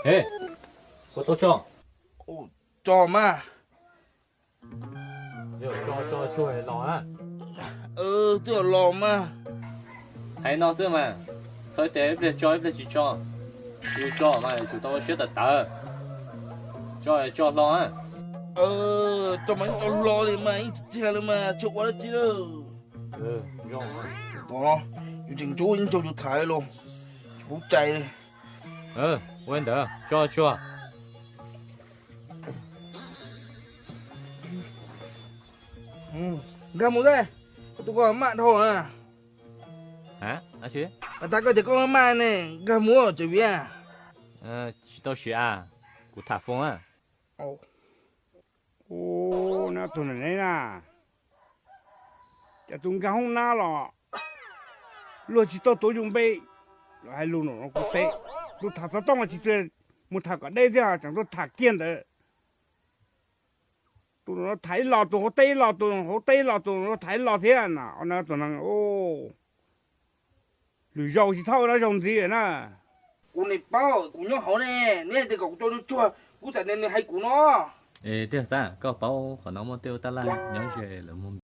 He, koj tau tso? Tso mas. Tso tso tsuag los na. Twb los mas. Hais no xwb mas, txhob tias ib pliag tso ib pliag tsis tso. Yus tso mas yus tsum tau ua siab tawv tawv. Tso tso hlo na. Tso mas yeej tso hlo li mas yeej tsis txiag li mas tsis ua dab tsi lawm. Yus tseem ntsuab yeej nrog yus tham los tsis kuv cais li. Ua li ntawd tso tsuag. Nkag mus xwb, tus ko maj dhau na. Has tas koj tias koj maj ne, nkag mus tsev viv. Tsis tau siv a, kuv tham foos a. Ub, neb tus nam neb na, cas tus nkag hoob nab los luag tsis tau tuav yus npe, los hais lus no kuv teb. Tus tham xov tooj tsis txia mus tham kom deb thiab tseem tuaj tham kiag ntawd. Tus no tham ib los tus hauv teb ib los tus hauv teb ib los tus no tham ib los thiab na. Tus neeg lwm zaus tsis txhob ua zaus ntxiv na. Kuv niam paub kuv nyob hauv ne, neb tias kom kuv tso tsuag tsuag, kuv txawm tias nws hais kuv no. Es tiag xav koj paub qhov no muaj tej ua tab laj nyob ze lawv muag